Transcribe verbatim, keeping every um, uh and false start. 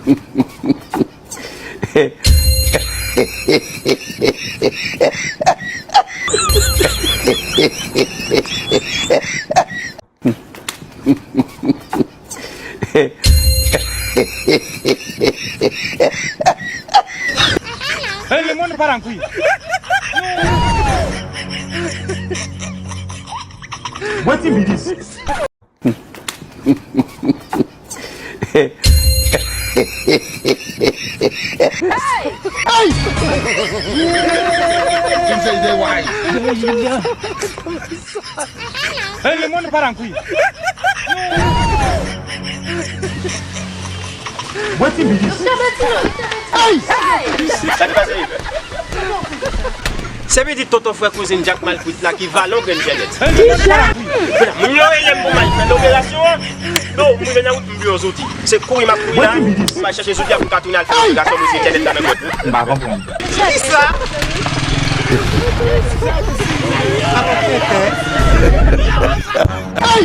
Hey, le monde part en couille. Mwen ti bidis. Hey! Hey! Hey, le monde part en couille. Mwen ti bidis. Hey! Sa te pase? Se pitit tonton frè kouzin Dyak Malkwit la ki vale yon grenn jènèt. Hey, le monde part en couille. Moun yo rele m pou m al fè operasyon an. Yo, m rive nan wout, m byen soti. Se kouri m ap kouri la. Mwen ti bidis. M al chèche zouti a pou m ka tounen al fè operasyon, mesye, jènèt la nan kòd. M pa konprann. Kisa? Hey! Hey!